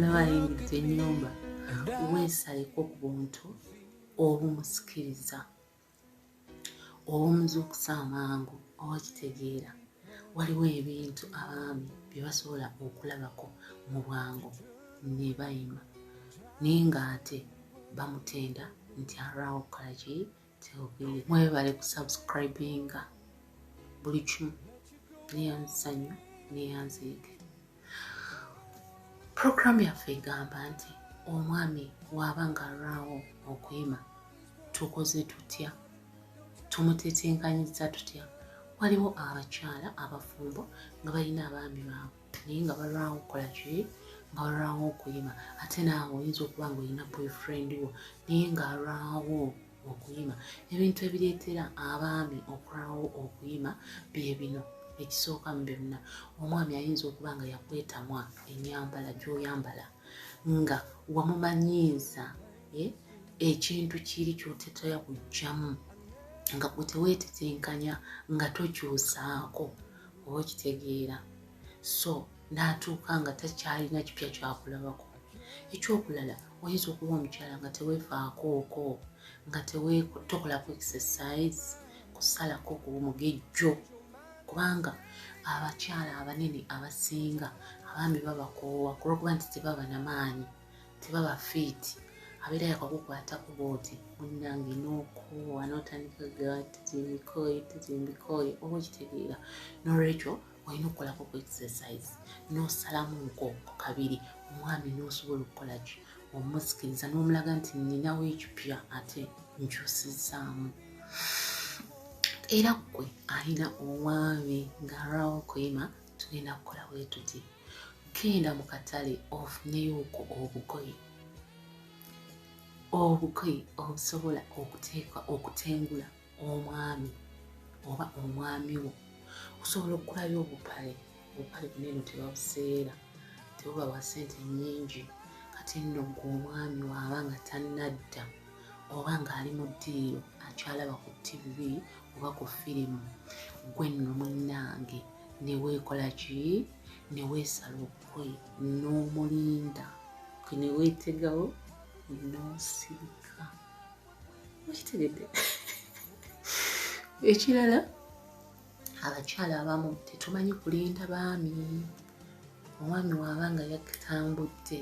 Nomulaba ayingidde ennyumba. Weesaleko ku buntu obumusikiriza, obumuzuukusa amangu, oba okitegeera. Waliwo ebintu abaami bye basobola okulabako mu bwangu ne bayima, naye ng'ate bamutenda nti alwawo okukola ki? Teokwiri. Mwebale kusubscribinga buli kimu, neyanzisa nnyo, neyanziige. Puroguramu yaffe egamba nti omwami waaba ng'alwawo okuyima, tukoze tutya? Tumutetenkanyiza tutya? Waliwo abakyala abafumbo nga balina abaami baabwe naye nga balwawo okukola ki? Nga balwawo okuyima. Ate naawe oyinza okuba nga olina boyfriend wo naye ng'alwawo okuyima. Ebintu ebireetera abaami okulwawo okuyima bye bino. Ekisooka mu byonna, omwami ayinza okuba nga yakwetamwa ennyambala gy'oyambala, nga wamumanyiiza ekintu kiri ky'otetera kujjamu, nga gwe teweetetenkanya, nga tokyusaako, oba okitegeera. So n'atuuka nga takyalina kipya kyakulabako. Ekyokulala, oyinza okuba omukyala nga teweefaakooko, nga tokolako exercise, kusalako ku mugejjo, kubanga abakyala abanene abasinga abaami babakoowa kulwokuba nti tebaba namaanyi, tebaba fiiti. Abeera yakakukwatako bwoti, munnange, n'okoowa n'otandika gatimbikooye titimbikooye, oba okitegeera. N'olwekyo olina okukolako ku exercise n'osalamuko kabiri, omwami n'osobola okukola ki? Omusikiriza n'omulaga nti nninawo ekipya ate nkyusizaamu. Era ggwe alina omwami ng'alwawo okuyima, tugenda kukola bwe tuti: genda mu katale ofuneyoko obugoye, obugoye obusobola okuteeka okutengula omwami oba omwami wo. Osobola okugulayo obupale, obupale bunene tebabuseera, tebuba bwa ssente nnyingi. Kati nno ggwe omwami waaba nga tannadda oba ng'ali mu ddiiro akyalaba ku TV oba ku firimu, ggwe nno munnange ne weekola ki? Ne weesala obugoye n'omulinda, ne weetegawo n'osirika. Okitegedde? Ekirala, abakyala abamu tetumanyi kulinda baami. Omwami waaba nga yatambudde,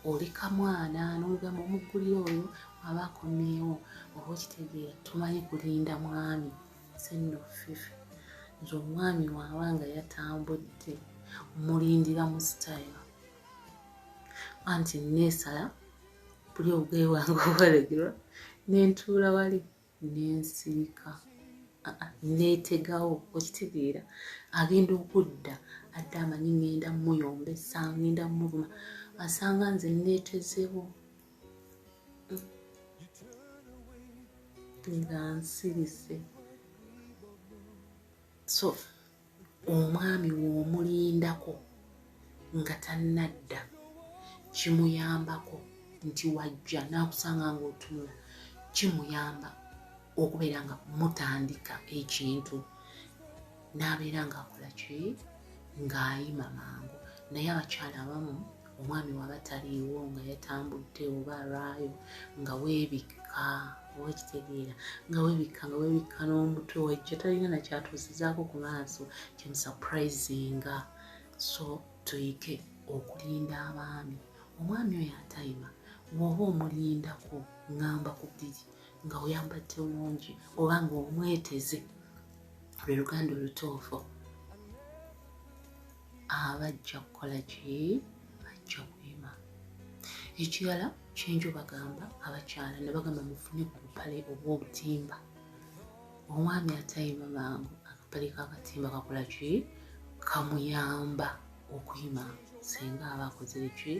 oleka mwana n'ogamba omuggulire oyo aba akomyewo, oba okitegeera. Tumanyi kulinda mwami. Nze nno Fifi, nze omwami waaba nga yatambudde mulindira mu sitayiro, anti neesala buli obugoye bwange obwalagirwa nentuula wali nensirika, neetegawo, okitegeera. Agenda okudda, adde amanyi ngenda muyombesa, ngenda muvuma, asanga nze neetezewo nga nsirise. So omwami w'omulindako nga tannadda kimuyambako nti wajja n'akusanga ng'otunula, kimuyamba okubeera nga mutandika ekintu n'abeera ng'akola ki? Ng'ayima mangu. Naye abakyala abamu, omwami waba taliiwo nga yatambudde oba alwayo, nga weebikka, oba okitegeera, nga weebikka, nga weebikka n'omutwe, wajja talina nakyatuusizaako ku maaso kimusurprisinga. So tuyige okulinda abaami. Omwami oyo atayima, bw'oba omulindako, ŋŋamba ku bbiri nga oyambadde bulungi oba ng'omweteze, lwe luganda olutuufu, aba ajja kukola ki? Ajja kuyima. Ekirala kyenjo bagamba abakyala, ne bagamba mufune ku bupale obw'obutimba. Omwami atayima mangu, akapale k'akatimba kakola ki? Kamuyamba okuyima singa aba akoze ki?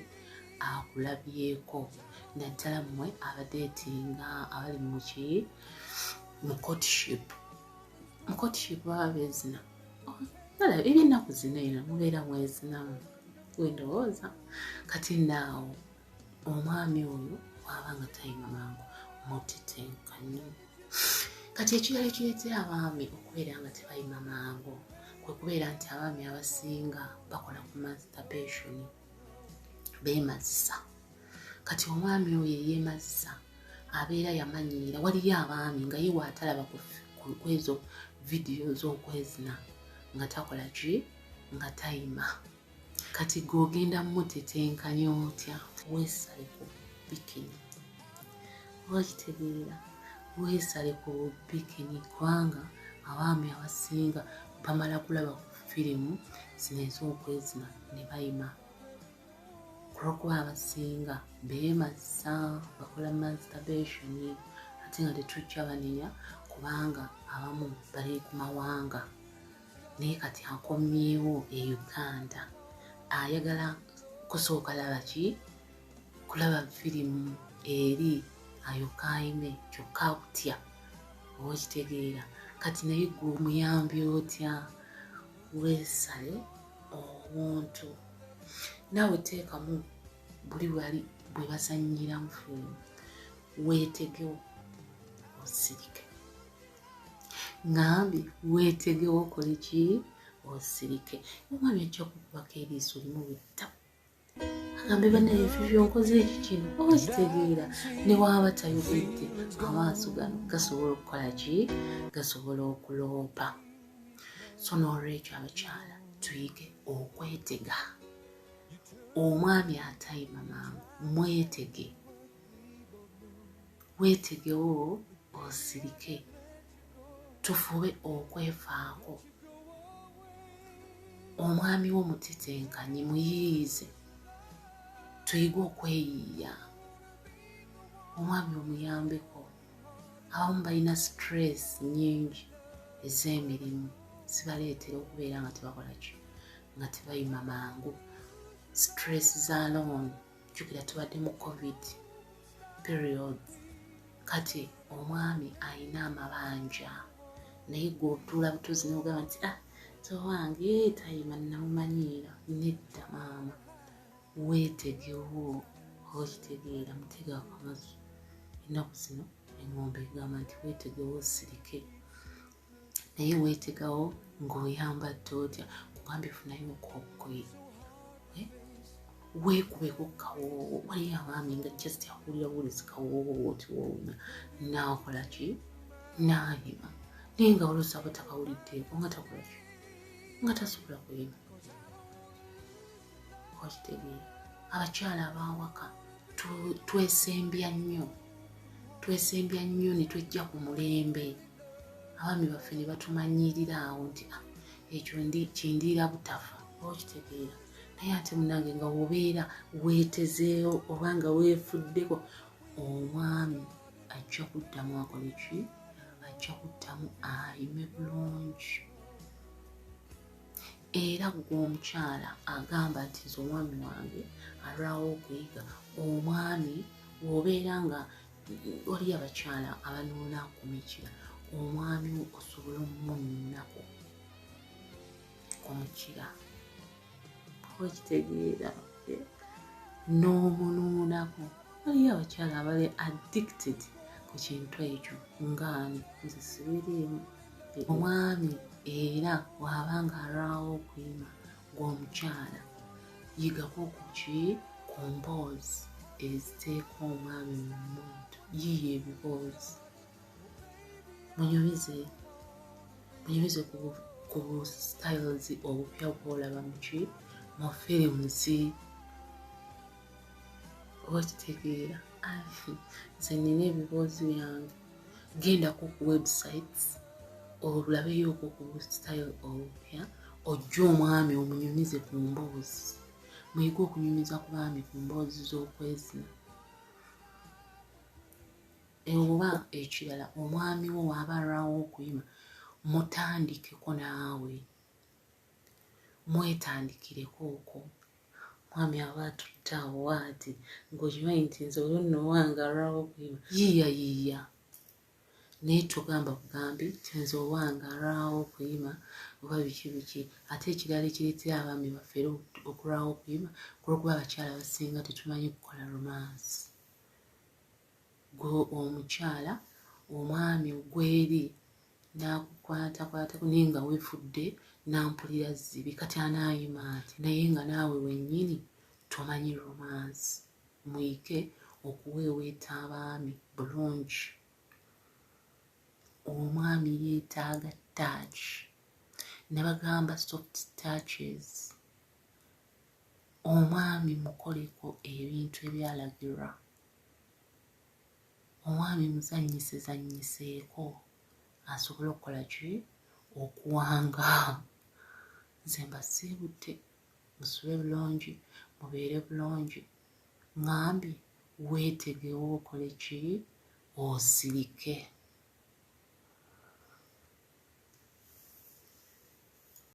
Akulabyeko. Naddala mmwe abadeetinga, abali muki mu courtship, mu courtship baba beezina. Ebyennaku zino eno mubeera mwezinamu, wendowooza. Kati naawo omwami oyo bw'aba nga tayima mangu, mutetenkanye. Kati ekirala ekireetera abaami okubeera nga tebayima mangu kwe kubeera nti abaami abasinga bakola ku masturbation. Beemazisa. Kati omwami oyo eyeemazisa abeera yamanyiira. Waliyo abaami nga ye waatalaba ku ezo vidiyo z'okwezina nga takola ki, nga tayima. Kati gwe ogenda mutetenkanya otya? Weesale ku bikini, okitegeera? Weesale ku bikini, kubanga abaami abasinga bamala kulaba ku firimu zino ez'okwezina ne bayima. Olwokuba abasinga beemazisa, bakola masturbation, ate nga tetujja banenya kubanga abamu bali ku mawanga, naye kati akomyewo e Uganda ayagala kusooka laba ki, kulaba firimu eri ayoka ayime, kyokka akutya, oba okitegeera? Kati naye gwe omuyambi otya? Weesale obuntu naawe, teekamu buli bwali bwe bazannyiramu firimu, weetegewo osirike. Ŋŋambye weetegewo okole ki? Osirike. Omwami ajja kukubako eriiso limu butta, agambe, "Bannaye, ebyo byonkoze eki kino?" Oba okitegeera? Ne waaba tayogedde, amaaso gano gasobola okukola ki? Gasobola okuloopa. So n'olwekyo abakyala tuyige okwetega. Omwami atayima mangu mwetege, weetegewo osirike. Tufube okwefaako. Omwami wo mutetenkanye, muyiize, tuyige okweyiiya. Omwami omuyambeko. Abamu balina stress nyingi ez'emirimu, zibaleetera okubeera nga tebakola ki, nga tebayima mangu. Stress za loan, jjukira tubadde mu COVID period. Kati omwami ayina amabanja, naye gwe otuula butuuzi nogamba nti, "Ah, towange tayima, namumanyiira." Nedda maama, weetegewo, okitegeera? Mutege akamazu. Ennaku zino eŋŋombe egamba nti weetegewo osirike, naye weetegawo ng'oyambadde otya? Kugambye funayo okobugoye, weekubeko kawoowo. Waliyo abaami nga just awulira buwulizi kawoowo oti woowunya, naakola ki? Naayima. Naye nga oluusi aba takawuliddeeko, nga takola ki? Nga tasobola kuyima, okitegeera? Abakyala abawaka twesembya nnyo, twesembya nnyo ne twejja ku mulembe. Abaami baffe ne batumanyirira awo nti, "Ah, ekyo kindiira butafa," okitegeera? Naye ate munange nga wobeera weetezeewo oba nga weefuddeko, omwami ajja kuddamu akole ki? Ajja kuddamu ayime bulungi. Era gwe omukyala agamba nti, "Nze omwami wange alwawo okuyiga," omwami bw'obeera nga waliyo abakyala abanuuna ku mikira, omwami wo osobola omunuunako ku mukira, okitegeera? N'omunuunako. Waliyo abakyala abali addicted ku kintu ekyo, ngaani nze sibiriimu. Omwami era bw'aba nga alwawo okuyima, gw'omukyala yigako kuki? Ku mboozi eziteeka omwami mu mood. Yiiya ebiboozi, munyumize, munyumize ku styles obupya bwolaba muki, mu films, oba kitegeera? Nze nina ebiboozi byange. Gendako ku websites olabeyoko ku style obupya, ojje omwami omunyumize ku mboozi. Muyige okunyumiza ku baami ku mboozi z'okwezina. Oba ekirala, omwami wo waaba alwawo okuyima, mutandikeko naawe, mwetandikireko okwo. Mwami aba atudde awo waati ng'okimanyi nti, "Nze oyo nno owange alwawo okuyima." Yiiya, yiiya, naye togamba bugambi nti, "Nze owange alwawo okuyima," oba biki biki. Ate ekirala ekireetera abaami baffe era okulwawo okuyima, kulwokuba abakyala abasinga tetumanyi kukola romance. Gwe omukyala, omwami gweri n'akukwatakwatako, naye nga weefudde nampulira zibi, kati anaayima ati? Naye nga naawe wennyini. Tomanyi romance. Muyige okuweeweeta abaami bulungi. Omwami yeetaaga touch, ne bagamba soft touches. Omwami mukoleko ebintu ebyalagirwa. Omwami muzannyise zannyiseeko asobole okukola ki? Okuwanga. Nze mbasiibudde, musule bulungi, mubeere bulungi. Ŋambye weetegewo okole ki? Osirike.